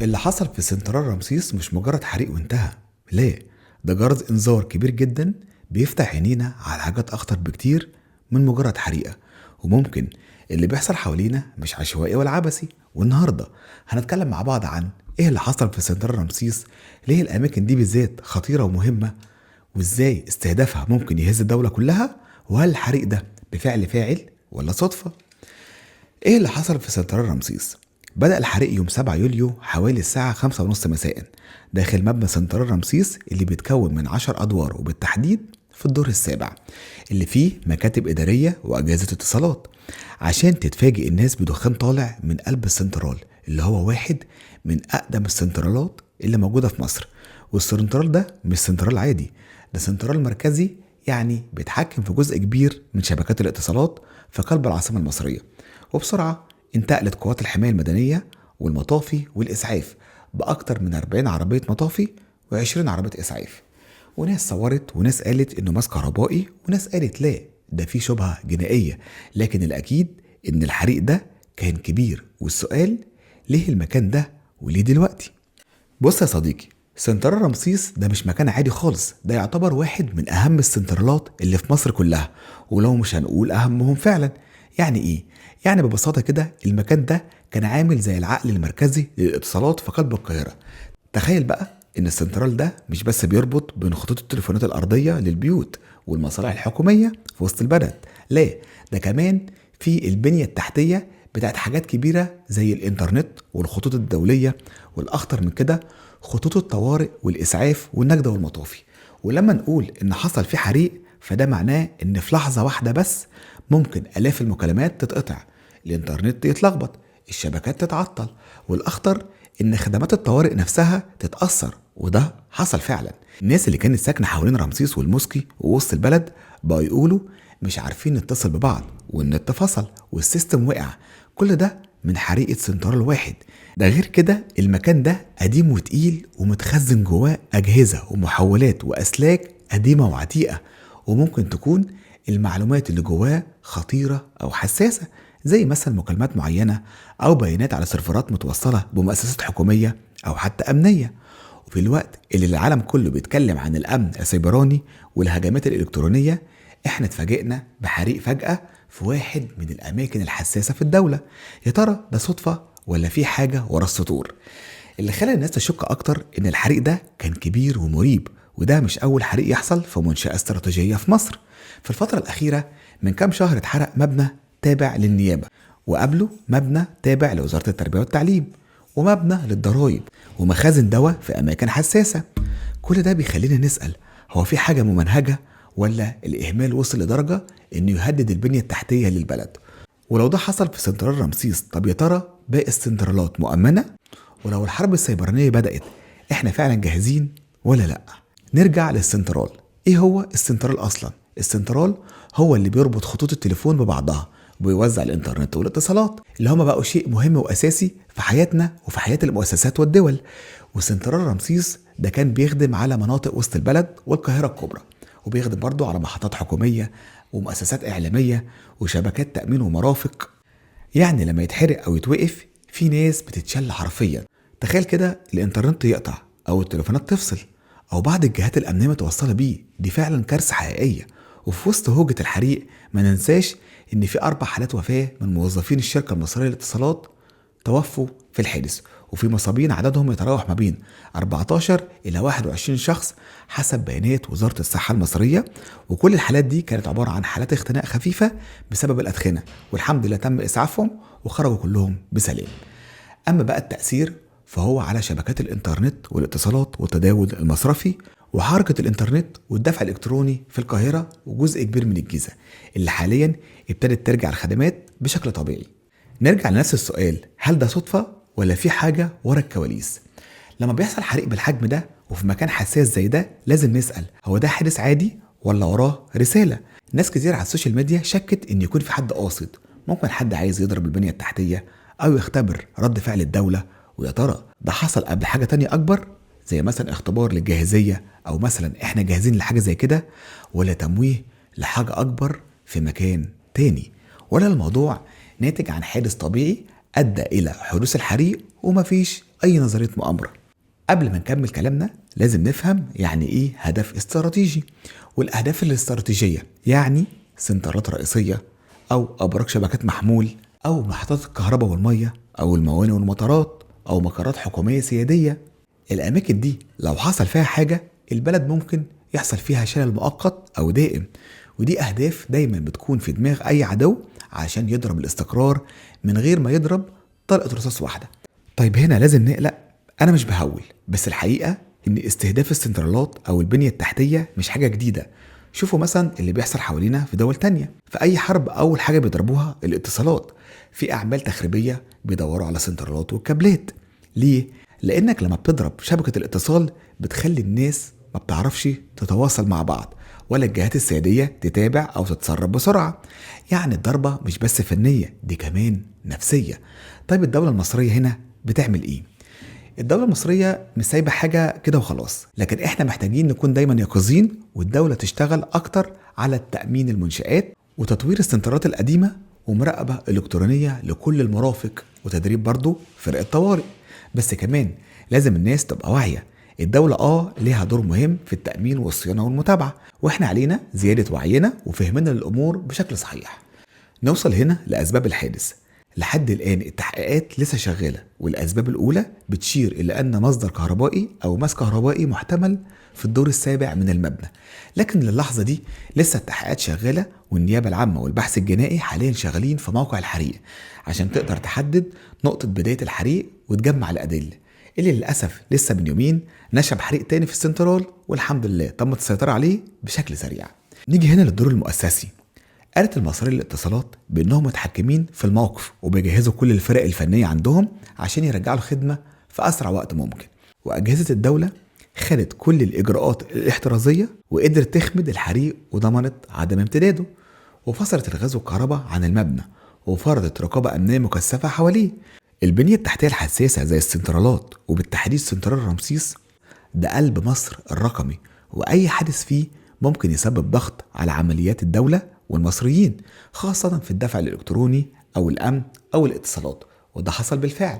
اللي حصل في سنترال رمسيس مش مجرد حريق وانتهى، لا، ده جرس انذار كبير جدا بيفتح عينينا على حاجات اخطر بكتير من مجرد حريقة. وممكن اللي بيحصل حوالينا مش عشوائي ولا عبثي. والنهاردة هنتكلم مع بعض عن ايه اللي حصل في سنترال رمسيس، ليه الاماكن دي بالذات خطيرة ومهمة، وازاي استهدافها ممكن يهز الدولة كلها، وهل الحريق ده بفعل فاعل ولا صدفة. ايه اللي حصل في سنترال رمسيس؟ بدأ الحريق يوم 7 يوليو حوالي الساعة 5:30 مساء داخل مبنى سنترال رمسيس اللي بيتكون من 10 أدوار، وبالتحديد في الدور السابع اللي فيه مكاتب إدارية وأجهزة اتصالات، عشان تتفاجئ الناس بدخان طالع من قلب السنترال اللي هو واحد من أقدم السنترالات اللي موجودة في مصر. والسنترال ده مش سنترال عادي، ده سنترال مركزي، يعني بيتحكم في جزء كبير من شبكات الاتصالات في قلب العاصمة المصرية. وبسرعة انتقلت قوات الحماية المدنية والمطافي والإسعاف بأكتر من 40 عربية مطافي و20 عربية إسعاف. وناس صورت وناس قالت إنه ماس كهربائي، وناس قالت لا ده فيه شبهة جنائية، لكن الأكيد إن الحريق ده كان كبير. والسؤال ليه المكان ده وليه دلوقتي؟ بص يا صديقي، سنترال رمسيس ده مش مكان عادي خالص، ده يعتبر واحد من أهم السنترالات اللي في مصر كلها، ولو مش هنقول أهمهم فعلا. يعني إيه؟ يعني ببساطة كده المكان ده كان عامل زي العقل المركزي للاتصالات في قلب القاهرة. تخيل بقى إن السنترال ده مش بس بيربط بين خطوط التليفونات الأرضية للبيوت والمصالح الحكومية في وسط البلد، لا ده كمان في البنية التحتية بتاعت حاجات كبيرة زي الإنترنت والخطوط الدولية، والأخطر من كده خطوط الطوارئ والإسعاف والنجدة والمطافي. ولما نقول إن حصل في حريق فده معناه إن في لحظة واحدة بس ممكن آلاف المكالمات تتقطع، الإنترنت يتلخبط، الشبكات تتعطل، والأخطر إن خدمات الطوارئ نفسها تتأثر. وده حصل فعلا. الناس اللي كانت ساكنة حوالين رمسيس والموسكي ووسط البلد بقوا يقولوا مش عارفين نتصل ببعض، والنت فصل، وال system وقع. كل ده من حريقة سنترال واحد. ده غير كده المكان ده قديم وتقيل ومتخزن جواه أجهزة ومحولات وأسلاك قديمة وعتيقة، وممكن تكون المعلومات اللي جواه خطيرة أو حساسة، زي مثلا مكالمات معينة أو بيانات على سيرفرات متوصلة بمؤسسات حكومية أو حتى أمنية. وفي الوقت اللي العالم كله بيتكلم عن الأمن السيبراني والهجمات الإلكترونية، احنا اتفاجئنا بحريق فجأة في واحد من الأماكن الحساسة في الدولة. يا ترى ده صدفة ولا في حاجة ورا السطور؟ اللي خلى الناس تشك أكتر إن الحريق ده كان كبير ومريب، وده مش أول حريق يحصل في منشأة استراتيجية في مصر. في الفترة الأخيرة من كام شهر اتحرق مبنى تابع للنيابة، وقبله مبنى تابع لوزارة التربية والتعليم، ومبنى للضرايب، ومخازن دواء في أماكن حساسة. كل ده بيخلينا نسأل، هو في حاجة ممنهجة ولا الإهمال وصل لدرجة إنه يهدد البنية التحتية للبلد؟ ولو ده حصل في سنترال رمسيس، طب يا ترى باقي السنترالات مؤمنة؟ ولو الحرب السيبرانية بدأت، إحنا فعلا جاهزين ولا لأ؟ نرجع للسنترال. إيه هو السنترال أصلا؟ السنترال هو اللي بيربط خطوط التليفون ببعضها وبيوزع الإنترنت والاتصالات، اللي هما بقوا شيء مهم وأساسي في حياتنا وفي حياة المؤسسات والدول. وسنترال رمسيس ده كان بيخدم على مناطق وسط البلد والقاهرة الكبرى، وبيخدم برضو على محطات حكومية ومؤسسات إعلامية وشبكات تأمين ومرافق. يعني لما يتحرق أو يتوقف في ناس بتتشل حرفيا. تخيل كده الإنترنت يقطع أو التليفونات تفصل أو بعض الجهات الأمنية متوصلة بيه، دي فعلا كارثة حقيقية. وفي وسط هوجة الحريق ما ننساش إن في 4 حالات وفاة من موظفين الشركة المصرية للاتصالات توفوا في الحادث، وفي مصابين عددهم يتراوح ما بين 14 إلى 21 شخص حسب بيانات وزارة الصحة المصرية. وكل الحالات دي كانت عبارة عن حالات اختناق خفيفة بسبب الأدخنة، والحمد لله تم إسعافهم وخرجوا كلهم بسلام. أما بقى التأثير فهو على شبكات الإنترنت والاتصالات والتداول المصرفي وحركة الإنترنت والدفع الإلكتروني في القاهرة وجزء كبير من الجيزة، اللي حاليا ابتدت ترجع الخدمات بشكل طبيعي. نرجع لنفس السؤال، هل ده صدفة ولا في حاجة ورا الكواليس؟ لما بيحصل حريق بالحجم ده وفي مكان حساس زي ده لازم نسأل، هو ده حادث عادي ولا وراه رسالة؟ ناس كتير على ال social media شكت إن يكون في حد قاصد، ممكن حد عايز يضرب البنية التحتية أو يختبر رد فعل الدولة. ويا ترى ده حصل قبل حاجة تانية أكبر، زي مثلا اختبار للجاهزية، أو مثلا إحنا جاهزين لحاجة زي كده، ولا تمويه لحاجة أكبر في مكان تاني، ولا الموضوع ناتج عن حادث طبيعي أدى إلى حدوث الحريق ومفيش أي نظرية مؤامرة. قبل ما نكمل كلامنا لازم نفهم يعني إيه هدف استراتيجي. والأهداف الاستراتيجية يعني سنترات رئيسية أو أبراج شبكات محمول أو محطات الكهرباء والمية أو الموانئ والمطارات أو مقرات حكومية سيادية. الأماكن دي لو حصل فيها حاجة البلد ممكن يحصل فيها شلل مؤقت أو دائم، ودي أهداف دايما بتكون في دماغ أي عدو عشان يضرب الاستقرار من غير ما يضرب طلقة رصاص واحدة. طيب هنا لازم نقلق. أنا مش بهول، بس الحقيقة إن استهداف السنترالات أو البنية التحتية مش حاجة جديدة. شوفوا مثلا اللي بيحصل حوالينا في دول تانية، في أي حرب أول حاجة بيضربوها الاتصالات، في أعمال تخريبية بيدوروا على سنترالات والكابلات. ليه؟ لأنك لما بتضرب شبكة الاتصال بتخلي الناس ما بتعرفش تتواصل مع بعض، ولا الجهات السيادية تتابع أو تتصرف بسرعة. يعني الضربة مش بس فنية، دي كمان نفسية. طيب الدولة المصرية هنا بتعمل إيه؟ الدولة المصرية مش سايبة حاجة كده وخلاص، لكن احنا محتاجين نكون دايما يقظين، والدولة تشتغل أكتر على تأمين المنشآت وتطوير السنترات القديمة ومراقبة إلكترونية لكل المرافق وتدريب برضو فرق الطوارئ. بس كمان لازم الناس تبقى واعية. الدولة ليها دور مهم في التأمين والصيانة والمتابعة، واحنا علينا زيادة وعينا وفهمنا للأمور بشكل صحيح. نوصل هنا لأسباب الحادث. لحد الآن التحقيقات لسه شغالة، والأسباب الأولى بتشير إلى أن مصدر كهربائي أو ماس كهربائي محتمل في الدور السابع من المبنى، لكن للحظة دي لسه التحقيقات شغالة، والنيابة العامة والبحث الجنائي حاليا شغالين في موقع الحريق عشان تقدر تحدد نقطة بداية الحريق وتجمع الأدلة. اللي للأسف لسه من يومين نشب حريق تاني في السنترال، والحمد لله تمت السيطرة عليه بشكل سريع. نيجي هنا للدور المؤسسي. قالت المصرية للاتصالات بأنهم متحكمين في الموقف وبيجهزوا كل الفرق الفنية عندهم عشان يرجعوا الخدمة في أسرع وقت ممكن، وأجهزة الدولة خدت كل الإجراءات الاحترازية وقدرت تخمد الحريق وضمنت عدم امتداده، وفصلت الغاز والكهرباء عن المبنى وفرضت رقابة أمنية مكثفة حواليه. البنية التحتية الحساسة زي السنترالات وبالتحديد سنترال رمسيس ده قلب مصر الرقمي، وأي حادث فيه ممكن يسبب ضغط على عمليات الدولة والمصريين، خاصة في الدفع الإلكتروني أو الأمن أو الاتصالات، وده حصل بالفعل.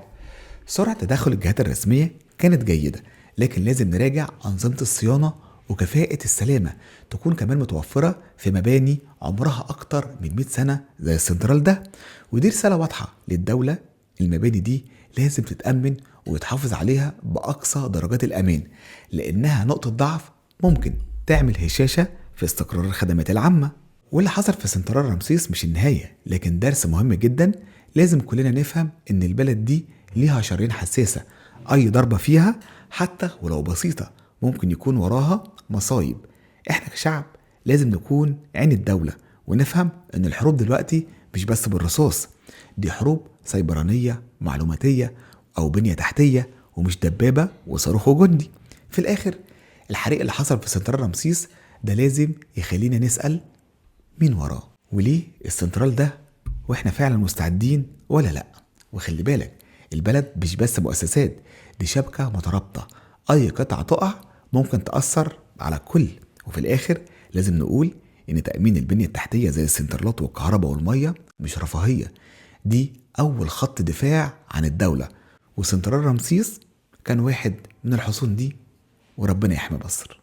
سرعة تدخل الجهات الرسمية كانت جيدة، لكن لازم نراجع أنظمة الصيانة وكفاءة السلامة تكون كمان متوفرة في مباني عمرها أكتر من 100 سنة زي السنترال ده. ودي رسالة واضحة للدولة، المباني دي لازم تتأمن ويتحافظ عليها بأقصى درجات الأمان، لأنها نقطة ضعف ممكن تعمل هشاشة في استقرار الخدمات العامة. واللي حصل في سنترال رمسيس مش النهاية، لكن درس مهم جدا لازم كلنا نفهم إن البلد دي ليها شرايين حساسة، أي ضربة فيها حتى ولو بسيطة ممكن يكون وراها مصايب. إحنا كشعب لازم نكون عين الدولة ونفهم إن الحروب دلوقتي مش بس بالرصاص، دي حروب سيبرانية معلوماتية أو بنية تحتية، ومش دبابة وصاروخ وجندي. في الآخر الحريق اللي حصل في سنترال رمسيس ده لازم يخلينا نسأل مين وراه وليه السنترال ده، واحنا فعلا مستعدين ولا لا. وخلي بالك البلد مش بس مؤسسات، دي شبكة مترابطة، اي قطعة تقع ممكن تأثر على الكل. وفي الاخر لازم نقول ان تأمين البنية التحتية زي السنترالات والكهرباء والمية مش رفاهية، دي اول خط دفاع عن الدولة، وسنترال رمسيس كان واحد من الحصون دي. وربنا يحمي مصر.